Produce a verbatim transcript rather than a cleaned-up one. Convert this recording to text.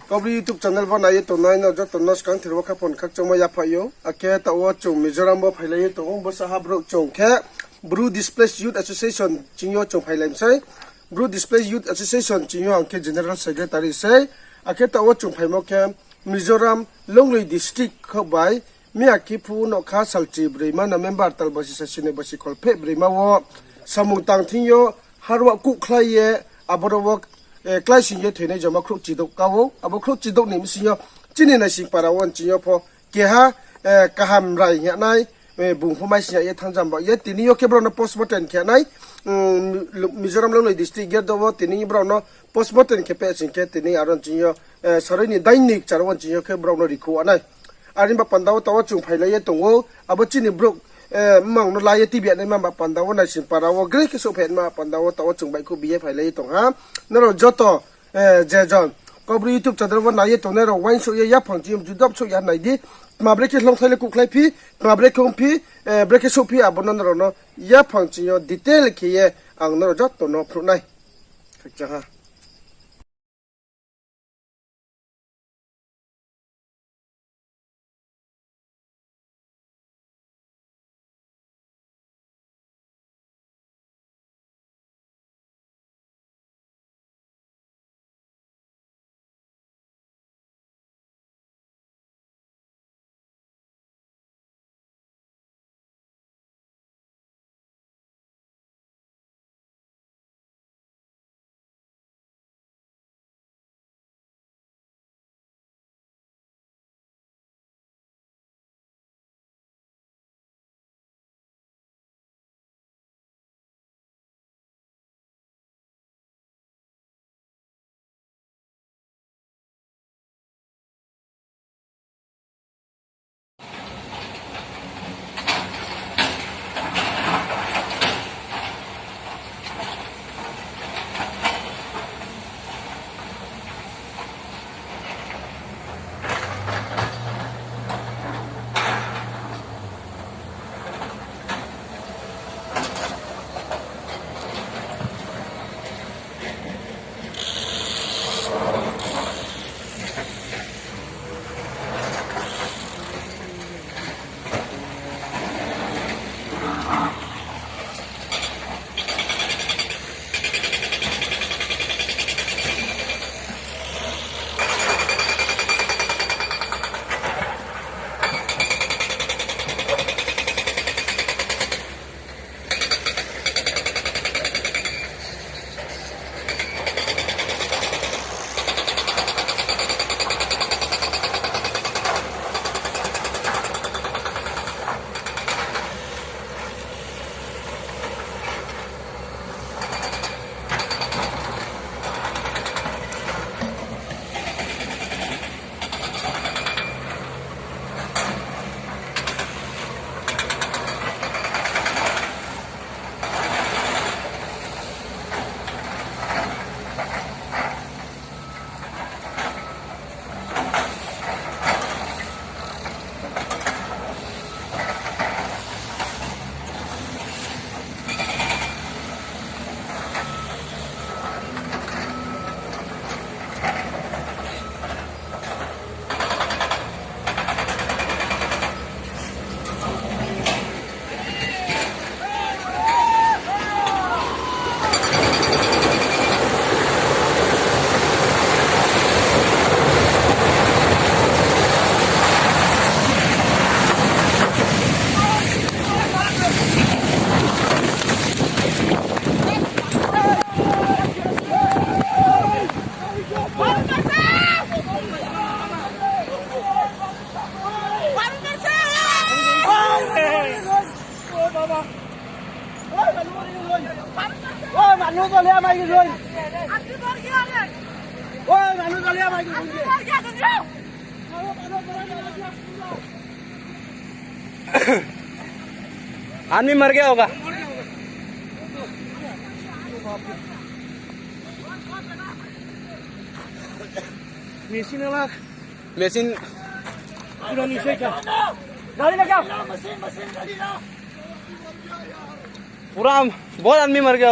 Kaubru YouTube channel wo nai ye tongnai no joto no skang thir wo khaphang khakchangmo yaphaih ou. Akhe taoh wo chung Mizoram wo phailai ye tong ou, bsa ha brouh chung khe Bru Displaced Youth Association ching yo chung phailai mi sei. Bru Displaced Youth Association ching yo ang khe General Secretary sei. Akhe taoh wo chung phaimo khe Mizoram Lunglei District kho bai miya khe phu nokha salchi broima November tal bosi sasi ni bosi kholpheh broima wo samung tang thing yo harwa kuhkhlai ye aboro wo, eh, kláising ye thoinai joma khrouhchi douh ka ou. Abo khrouhchi douh ni bsing yo chini naising para wo nching yo pho keha, eh, kaham rai hing ya nai, eh, bung pho mai sing ya ye thangjam ba ye tini yo khe brao no postmortem khe nai, mm, Mizoram Lunglei District gate wo tini brao no postmortem khe peh sing khe tini aro nching yo, eh, saroi ni dain ni kchar wo nching yo khe brao no rikhouh nai. Are ni ba panda wo taoh wo chung phailai ye tong ou. Abo chini brouh, eh, mmang no la ye tibi ya nai ma ba panda wo naising para wo gre khe souhphai nai ma panda wo taoh wo chung baihkhouh bi ye phailai ye tong ha. Nrao joto, eh, je jon Kaubru YouTube channel wo nai ye tongnai rao uaingsouh ye yaphang ching yo judap souh ya nai di. Tma brekhe hloungthai le kuhkhlai phi, tma brekhe ongphi, eh, brekhe souhphi abo no nrao no yaphang ching yo detail khe ye ang nrao joto no phnuh nai. Khakchang ha. आदमी मर गया होगा। मशीन वाला। मशीन। पूरा नीचे क्या? गाड़ी में क्या? पूरा बहुत आदमी मर गया।